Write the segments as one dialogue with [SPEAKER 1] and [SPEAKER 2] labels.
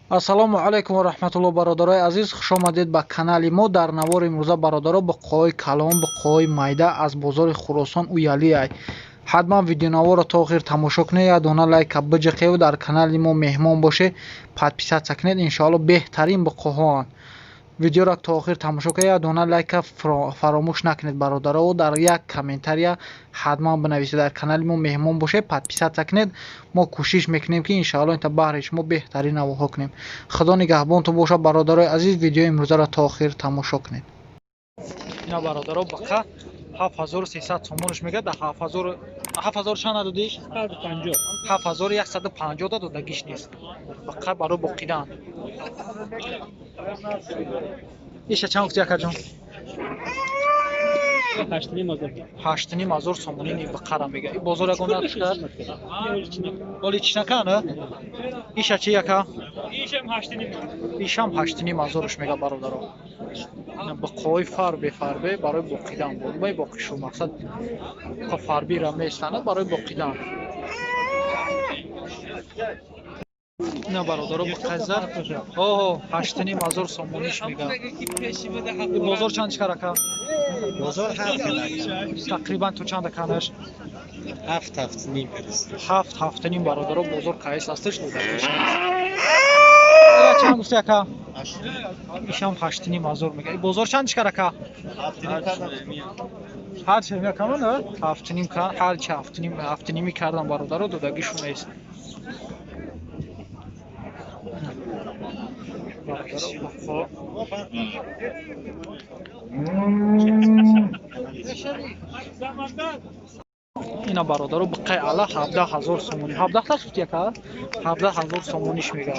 [SPEAKER 1] Ассалому алайкум ва раҳматуллоҳ, бародарои азиз, хуш омадед ба канали мо. Дар навори имрӯза, бародаро, буққаҳои калон, буққаҳои майда аз бозори Хуросон Уялиай. Ҳатман видеонаворро то охир тамошо кунед, як дона лайка биҷиқеву дар канали мо меҳмон бошед, подписаться кунед. Иншоалло, беҳтарин буққаҳоанд. Видеоро то охир тамошо кунед, як дона лайка фаромӯш накунед, бародаро, дар як комментария ҳатман бинависед. Дар канали мо меҳмон бошед, подписаться кунед. Мо кӯшиш мекунем, ки иншоалло инта баҳри шумо беҳтарин наворҳо кунем. Худо нигаҳбонтон бошад, бародарои азиз. Видеои имрӯзаро то охир тамошо кунед. Ина, бародаро, буққа 7300 сомонаш мегӯяд, да 7000 чанд надодиш? 7150 да додагиш нест. Буққа барои боқидан. Иша чанд гуфти, акаҷон? 8500 сомонӣ ни буққара мега. И бозор ягон нарх кард? Оли чӣ накана? Иша чи, яка? Ишам 8500-ш мега, бародаро. Буққаҳои фарбе, фарбе барои боқидан, бой боқишу мақсад фарбира местана барои боқидан. Ина, бародаро, буққаза оҳо 8500 сомониш мега. Бозор чанд чикар, ака?
[SPEAKER 2] Бозор ҳафт.
[SPEAKER 1] Тақрибан то чанда канаш?
[SPEAKER 2] Ҳафт, ҳафт ним.
[SPEAKER 1] Ҳафт, ҳафту ним, бародаро, бозор каис асташ, додагиш. Чанд гуфти, ака? Ишам 8500 мега. Бозор чанд чикар, ака? Ҳарчи якамон ҳафту ним, ҳарчи ҳафту ним, ҳафту нимӣ кардам, бародаро, додагишу нест. Ина, бародаро, буққаи ала 17 000 сомонӣ. Ҳабдаҳ та шуд, яка? 17 000 сомониш мега.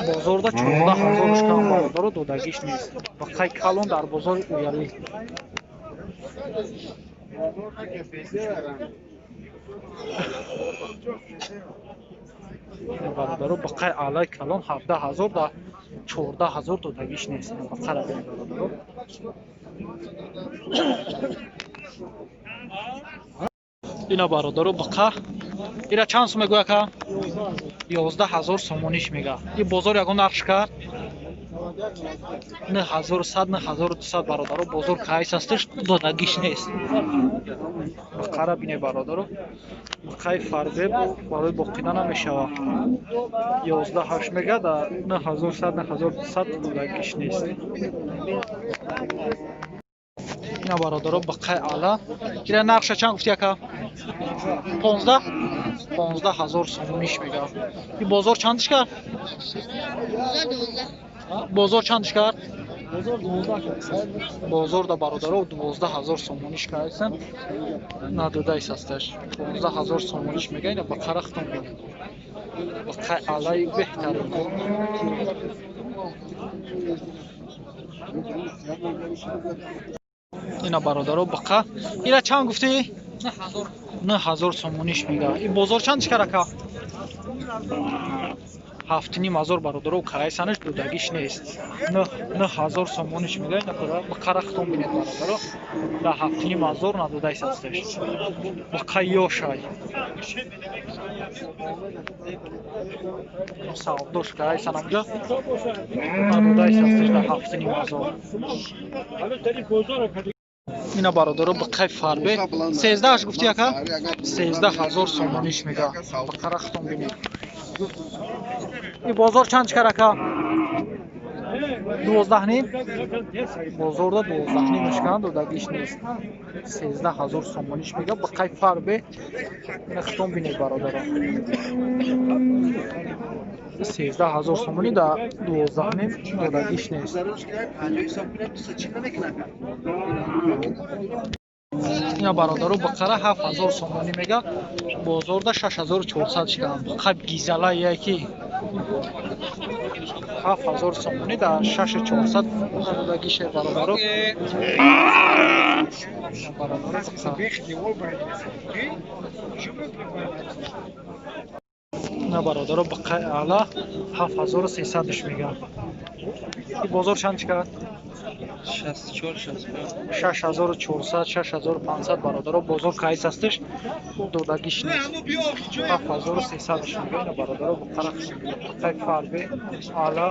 [SPEAKER 1] Бозорда 14 000-ш кам, бародаро, додагиш нест. Буққаи калон дар бозори Уялӣ. Бародаро, буққаи алаи калон 17 000 да 14 000 додагиш нест. Буққара бинед, бародаро. Ина, бародаро, буққа ира чанд сум мегӯя, ака? 11 000 сомониш мега. И бозор ягон нархш кард? 9100, 9200, бародаро, бозор кайс асташ, додагиш нест. Буққара бинед, бародаро, буққаи фарбе барои боқида намешавад. Ёздаҳ ҳашт мега, да 9100, 9200 додагиш нест. Ина, бародаро, буққаи ала ира нархша чанд гуфти, ака? Понздаҳ, 15 000 сомониш мега. И бозор чандиш кард? Бозор чандиш кард? Бозор да, бародаро, 12 000 сомониш кардсан, надодаис асташ. 15 000 сомониш мега. Ина буққара хутон бинед, буққаи алаи беҳтарин. Ина, бародаро, буққа ира чанд гуфтӣ? 9000 сомониш мега. И бозор чанд чикар, ака? 7500, бародаро, карайсанаш, додагиш нест. 9000 сомониш мега. Буққара хутон бинед, бародаро, да 7500 надодаис асташ. Буққа ёшай савдош карайсан амҷа, надодаис асташ да 7500. Ина, бародаро, буққаи фарбе сездаҳаш гуфти, ака? 13 000 сомониш мега. Буққара хутон бинед. И бозор чанд чикар, ака? Дувоздаҳ ним. Бозорда дувоздаҳ нимаш кан, додагиш нест. 13 000 сомониш мега буққаи фарбе. Ина хутон бинед, бародаро, 13 000 сомонӣ да дувоздаҳ ним додагиш нест. Ина, бародаро, буққара 7000 сомонӣ мега, бозорда 6400 шикан. Буққа гизала яки 7000 сомонӣ да 6400 додагише, бародаро. На бародаро буққаи аъла 7300-ш мегӯяд. И бозор чанд чӣ кард? 6400, 6500 бародаро бозор кайс ҳастеш, додагиш нест. 7300-ш мегӯяд. Ина бародаро буққара буққаи фарбе аъла.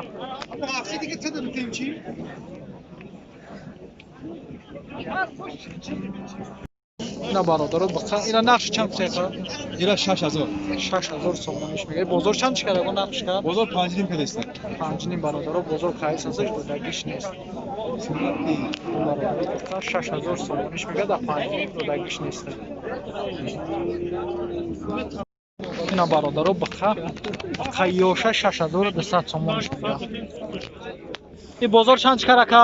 [SPEAKER 1] Ина бародаро буққа ина нархи чанд путака?
[SPEAKER 3] Ира 6000.
[SPEAKER 1] 6000 сомониш мегӯяд. Бозор чанд чӣ кард? Ягон нархш кард?
[SPEAKER 3] Бозор 5.5 кадеста.
[SPEAKER 1] 5.5 бародаро бозор кайс ҳастеш, додагиш нест. Бародаро буққа 6000 сомониш мегӯяд, дар 5.5 додагиш нест. Ина бародаро буққа ёша 6200 сомониш мегӯяд. И бозор чанд чӣ кард ака?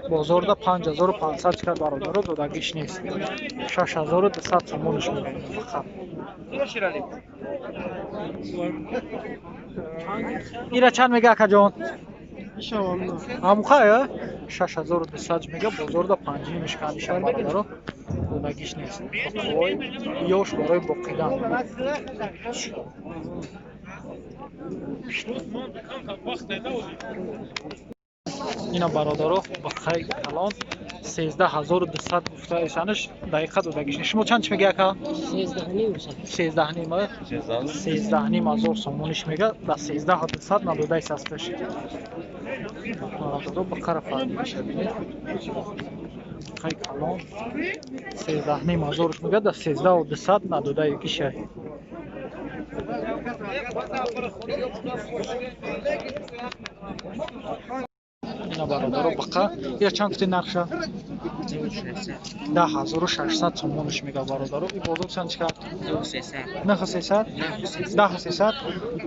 [SPEAKER 1] Бозорда 5500 чӣ кард бародаро, додагиш нест. 6200 сомониш мегӯяд буққа. Ира чанд мега акаҷон? Ҳамухая 6200 мега, бозорда 5.5 кандиша бародаро, додагиш нест. Буққаҳои ёш барои боқидан. Ина бародаро буққаи калон 13200 гуфта эсанаш, дақиқа додагиш нест. Шумо чанд чӣ мега ака? 13.5. 13.5 ҳазор сомониш мега, дар 13200 надодаис ҳасташ. Бародаро буққара фармиша бинед. Буққаи калон 13.5 ҳазорш мега, дар 13200 надодаи кишай. Ина бародаро буққа ира чанд гуфти нархша? 10600 сомониш мега бародаро. И бозор чанд чӣ кард? 9300? 10300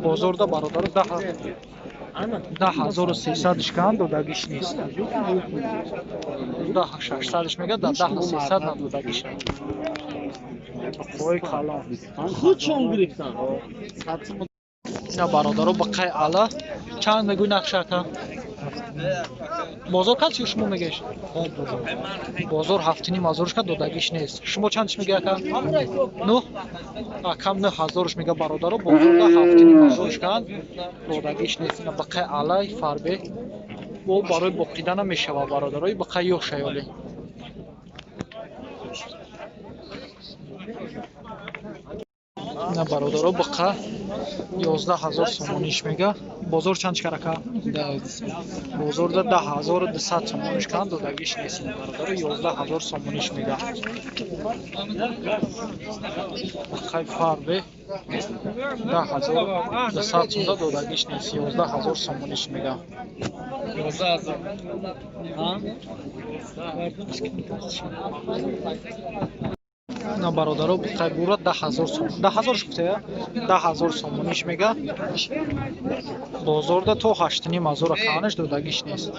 [SPEAKER 1] бозорда бародаро 10300-ш канд, додагиш нест. 10600-ш мега, дар 10300 надодагиш. Буққаҳои калон.
[SPEAKER 2] Худшон гирифтан.
[SPEAKER 1] Ина бародаро буққаи аъла чанд мегӯй нархша ака? Бозор кад чӣ шумо мегӯед? Бозор 7.5 ҳазорш кад, додагиш нест. Шумо чанд чӣ мегӯед ака? 9? Акам 9000-ш мега бародаро, бозорда 7.5 ҳазорш канд, додагиш нест. Ина буққаи аълаи фарбе бо барои боқида намешавад бародаро, и буққаи ёша ёле. Ина бародаро буққа 11000 сомониш мега. Бозор чанд чӣ кар ака? Бозорда 10200 сомониш канд, додагиш нест. Бародаро 11000 сомониш мега. Буққаи фарбе 10200 сомда, додагиш нест. 11000 сомониш мега. Ина бародаро буққаи бура 10000 сом. 10000 гуфтая? 10000 сомониш мега. Бозорда то 8.5 ҳазора каанаш, додагиш нест.